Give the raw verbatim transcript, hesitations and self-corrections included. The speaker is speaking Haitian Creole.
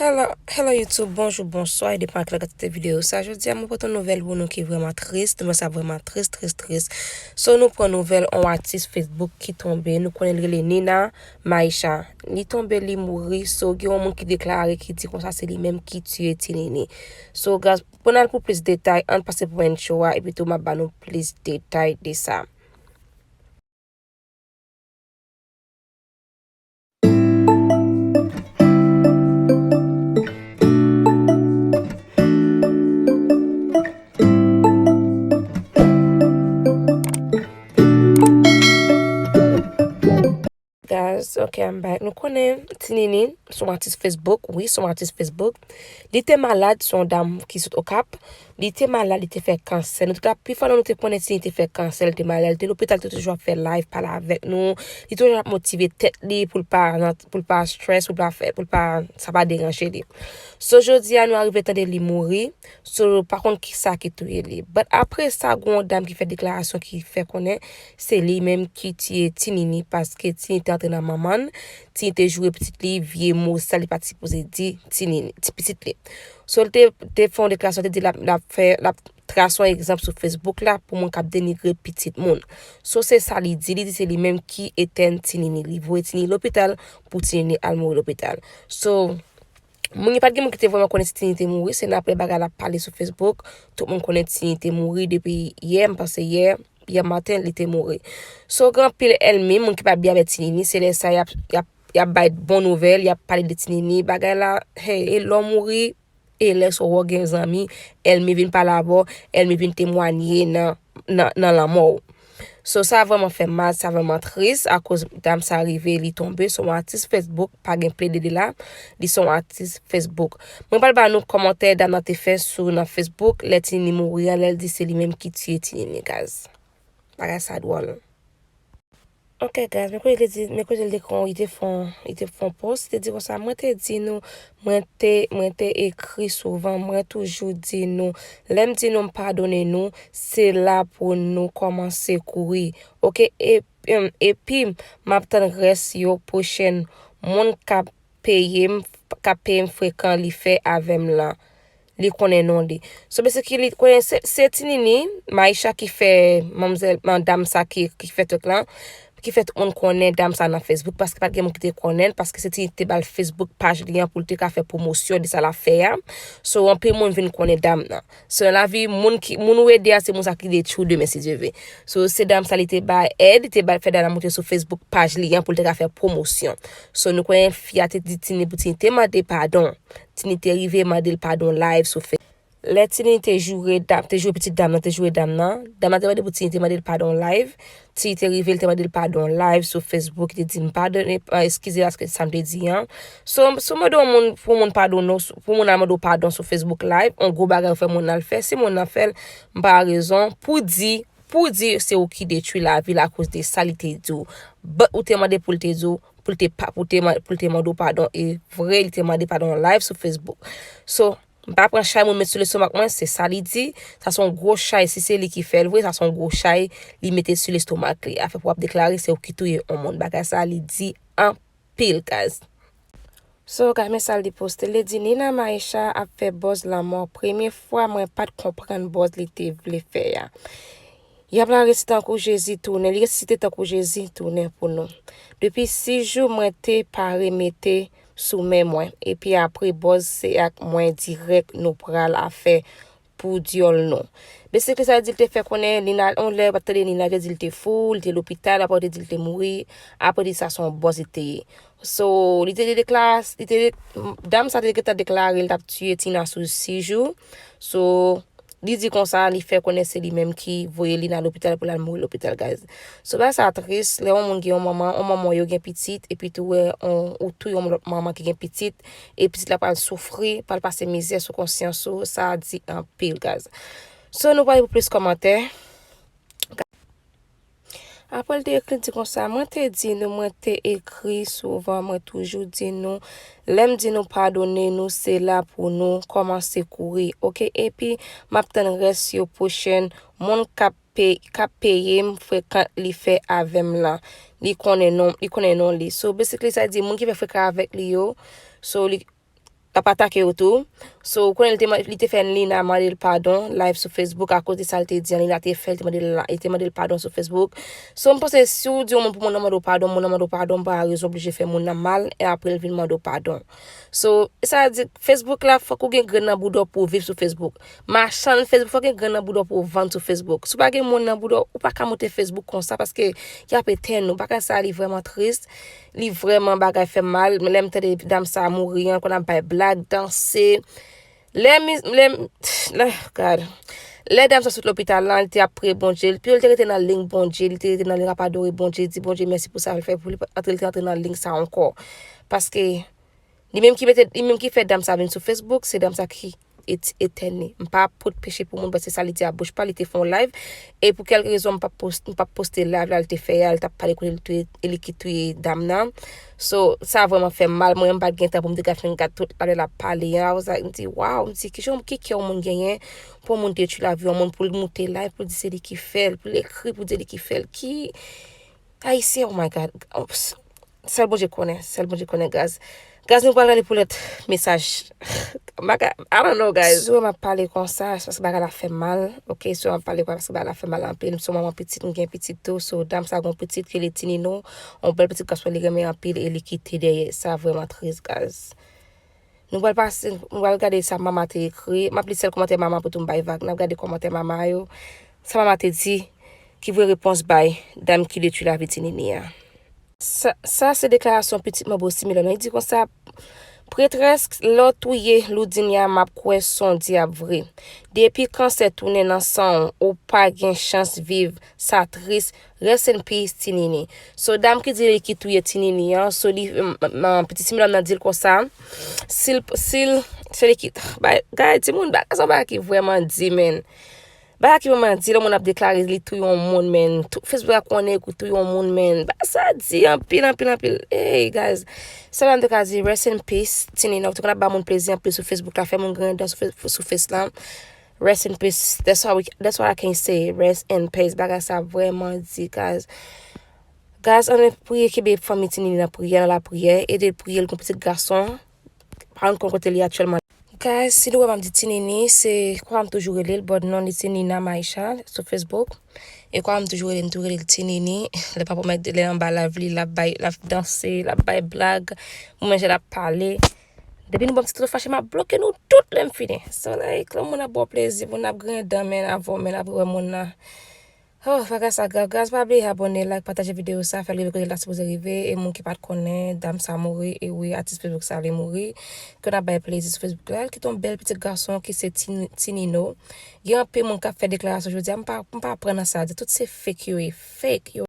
Hello, hello YouTube, bonjou, bonswa, e depan ak lè gade videyo sa. Jodi a, mwen pote yon nouvèl pou nou ki vrèman tris, nouvèl sa vrèman tris, tris, tris. So, nou pran nouvèl yon atis Facebook ki tonbe, nou konnen l rele Nina Maisha. Li tonbe, li mouri, so, gen yon moun ki deklare, ki di konsa se li menm ki tiye Ti Nini. So, guys, pou n al pou plis detay, ann pase pou entro a, epi tou m ap ba nou plis detay de sa. Guys, ok, I'm back. Nou konnen Ti Nini se yon atis Facebook. Wi, se yon atis Facebook. Li te malad, se yon dam ki sot Okap. Li te malad, li te fè kansè. Nou te ka, pi fò nan nou te konnen Ti Nini te fè kansè, li te malad, li te lopital, li te toujou ap fè live, pale avèk nou. Li toujou ap motive tèt li pou l pa, pou l pa stress, pou l pa fè, pou l pa, sa pa deranje li. So, jodi a, nou arive tande li mouri. So, pa konn kisa ki touye li. But apre sa, gen yon dam ki fè deklarasyon ki fè konnen se li menm ki tiye Ti Nini paske Ti Nini te antre nan manman l, Ti Nini te joure pitit li, vye mo sal li pa t sipoze di Ti Nini, ti pitit li. So, li te, te fè yon deklarasyon, te di l ap, l ap fè, l ap trase yon egzanp sou Facebook la pou moun k ap denigre pitit moun. So, se sa li di, li di se li menm ki etèn Ti Nini. Li voye Ti Nini lopital pou Ti Nini al mouri lopital. So, moun, pa t gen moun ki te vrèman konnen si Ti Nini te mouri, se nan apre bagay la pale sou Facebook, tout moun konnen Ti Nini te mouri depi yè, m panse yè, yè maten li te mouri. So, gen anpil ènmi, moun ki pa byen avèk Ti Nini, se lè sa y ap, y ap, y ap bay bon nouvèl, y ap pale de Ti Nini, bagay la, hey, e lè w mouri, e lè sa w gen zanmi, ènmi vin pale avè w, ènmi vin temwanye nan, nan, nan lanmò w. So, sa vrèman fè mal, sa vrèman tris, akoz dam sa rive, li tonbe, se yon atis Facebook, pa gen plede de la, li se yon atis Facebook. Mwen pral ba nou kòmantè dam nan te fè sou nan Facebook, lè Ti Nini mouri a, lè l di se li menm ki tiye Ti Nini, guys. Bagay sa dwòl. Ok, guys, men kote li di, men kote li te kon, li te fon, li te fon post, li te di konsa, mwen te di nou, mwen te, mwen te ekri souvan, mwen toujou di nou, lè m di nou m padone nou, se la pou nou kòmanse kouri. Ok, e, em, epi m ap tann rès yo pwochèn moun k ap peye m, k ap peye m frekan li fè avè m lan. Li konnen non li. So, basically, li konnen se, se Ti Nini, Maisha ki fè manmzèl, man, dam sa ki, ki fè tout lan, ki fè tout moun konnen dam sa nan Facebook, paske pa t gen moun ki te konnen l, paske se Ti Nini ki te ba l Facebook paj li an pou l te ka fè pwomosyon de sa l ap fè a. So, anpil moun vin konnen dam nan. So, nan lavi, moun ki, moun ou ede a, se moun sa ki detwi w demen, si Dye vle. So, se dam sa li te ba èd, li te ba, fè dam nan monte sou Facebook paj li an pou l te ka fè pwomosyon. So, nou konnen fi a te di Ti Nini pou Ti Nini te mande padon. Ti Nini te rive mande l padon live sou Facebook. Lè Ti Nini te joure dam, te joure pitit dam nan, te joure dam nan, dam nan te mande pou Ti Nini te mande l padon live. Ti Nini te rive, li te mande l padon live sou Facebook, li te di m padone, eskize paske sa m te di an. So, si w mande yon moun, pou moun padone w, pou moun al mande w padon sou Facebook live, yon gwo bagay ou fè moun nan al fè, si moun nan fè l, m pa rezon pou di, pou di se ou ki detwi lavi l akoz de sa li te di w. But ou te mande pou l te di w, pou l te pa, pou te, pou l te mande w padon, e vre, li te mande padon live sou Facebook. So, m pa pran chay moun met sou lestomak mwen, se sa li di. Sa se yon gwo chay, si se li ki fè l vre, sa se yon gwo chay li mete sou lestomak li. Afè pou w ap deklare se ou ki touye yon moun. Bagay sa li di anpil, guys. So, guys, men sa li poste. Li di, Nina Maisha ap fè buzz lanmò. Premye fwa mwen pa t konprann buzz li te vle fè a. Y ap la resi tankou Jezi tounen. Li resisite tankou Jezi tounen pou nou. Depi sis jou, mwen te pare mete sou men mwen. Epi apre, buzz se ak mwen dirèk nou pral afè pou dyòl nou. Basically, sa di l te fè konnen Nina, on lè, pa t tande Nina, te di l te fou, li te lopital, apre te di l te mouri, apre di sa se yon buzz li te ye. So, li te dekla-, li te, dam sa te gentan deklare l t ap tiye Tina sou sis jou. So, li di konsa, li fè konnen se li menm ki voye Nina lopital pou l al mouri lopital, guys. So, bagay sa tris, lè yon moun gen yon manman, yon manman yo gen pitit, epi tou wè, on, ou touye yon lòt manman ki gen pitit, e pitit la pral soufri, pral pase mizè sou konsyans ou, sa di anpil, guys. So, nou pral pou plis kòmantè. Apre l te ekri, l di konsa, mwen te di nou, mwen te ekri souvan, mwen toujou di nou, lè m di nou padone nou, se la pou nou kòmanse kouri, oke? Epi, m ap tann rès yo pwochèn, moun k ap pe-, k ap peye m frekan li fè avè m lan. Li konnen non, li konnen non li. So, basically, sa di, moun ki fè frekan avèk li yo, so, li, L ap atake yo tou. So, ou konnen li te, li te fè Nina mande l padon live sou Facebook akoz de sa l te di an. Nina te fè, li te mande l, li te mande l padon sou Facebook. So, m panse si w di yon moun pou moun nan mande w padon, moun nan mande w padon, pa rezon oblije fè moun nan mal, e apre l vin mande w padon. So, sa vle di, Facebook la, fòk ou gen grenn nan bouda w pou w viv sou Facebook. Machann Facebook, fòk gen grenn nan bouda w pou w vann sou Facebook. Si w pa gen moun nan bouda w, ou pa ka monte Facebook konsa, paske y ap etenn ou. Bagay sa, li vrèman tris. Li vrèman bagay fè m mal. Lè m tande dam sa mouri an, konn ap bay blag, danse. Lè mi, lè, lè, God. Lè dam sa sot lopital la, li te ap priye Bondye. Pito l te rete nan liy Bondye, li te rete nan liy ap adore Bondye, di Bondye mèsi pou sa l fè pou li, antre, li te antre nan liy sa ankò. Paske li menm ki mete, li menm ki fè dam sa vin sou Facebook, se dam sa ki et-, etèn li. M pa pot peche pou moun, paske sa li di a bouch pa, li te fè yon live. E pou kèlke rezon, m p ap post-, m p ap poste live la, li te fè a, li t ap pale kote li touye, e li ki touye dam nan. So, sa vrèman fè m mal. Mwen, m pa t gen tan pou m te ka fin gad tout live la, l ap pale an. I was like, m di, wow, m di, ki jan, ki kè yon moun genyen pou yon moun detwi lavi yon moun, pou l moute live, pou l di se li ki fè l, pou l ekri, pou l di li ki fè l. Ki Ayisyen, oh my God. Sèl Bondye konnen, sèl Bondye konnen, guys. Guys, nou pral rale pou lòt mesaj. Bagay, I don't know, guys. Si w wè m ap pale konsa, se paske bagay la fè m mal. Ok, si w wè m ap pale konsa, paske bagay la fè m mal anpil. M se yon manman pitit, m gen pitit tou. So, dam sa gen yon pitit ki rele Tinino. Yon bèl pitit gason li renmen anpil e li kite dèyè. Sa vrèman tris, guys. Nou pral pase, nou pral gade sa Mama te ekri. M ap li sèl kòmantè Mama pou tou m bay vag. N ap gade kòmantè Mama yo. Sa Mama te di, ki voye repons bay dam ki detwi lavi Tinini a. Sa, sa se deklarasyon pitit manbo Similò. Li di konsa, pretrès, lè w touye Loudinia, m ap kwè s on dyab vre. Depi kansè tounen nan san w, ou pa gen chans viv. Sa tris. Rest in peace, Tinini. So, dam ki di li ki touye Tinini an, so li, m, m, m, pitit Similò nan di l konsa, si l, si l, se li ki, ba, gade, timoun, bagay sa bagay ki vrèman di, men. Bagay ki vrèman di, lè moun ap deklare li touye yon moun, men. Tout Facebook la konnen ou touye yon moun, men. Bagay sa di anpil, anpil, anpil. Hey, guys. Sèl sa m te ka di, rest in peace, Tinini. Ou te konn ap ba moun plezi anpil sou Facebook la, fè moun griyen dan sou Fe-, sou Face la. Rest in peace. That's all we, that's all I can say. Rest in peace. Bagay sa vrèman di, guys. Guys, ann priye, kenbe fanmi Tinini nan priyè, nan lapriyè. Ede l priye, l gon pitit gason. Pa konn kote li aktyèlman. Guys, si nou wè m ap di Tinini, se kwa m toujou rele l, but non li se Nina Maisha sou Facebook. E kwa m toujou rele, m toujou rele l Tinini. Lè papa mwen, lè anba live li, l ap bay, l ap danse, l ap bay blag. Mwen menm jan l ap pale. Depi nou ban m ti tèt fache, m ap bloke nou tout lè m fini. So, like, lè moun ap ba w plezi, moun ap griyen dan, men, avè w, men, ap wè moun nan. Oh, bagay sa grav. Guys, pa bliye abòne, like, pataje videyo sa, fè l rive kote l ta sipoze rive. E moun ki pa t konnen, dam sa mouri. E wi, atis Facebook sa li mouri. Ke n ap bay plezi sou Facebook la. Ki t on bèl pitit gason ki se Tin-, Tinino. Gen anpil moun k ap fè deklarasyon jodi a. M pa, m pa pran nan sa. Tout se fake yo ye. Fake yo.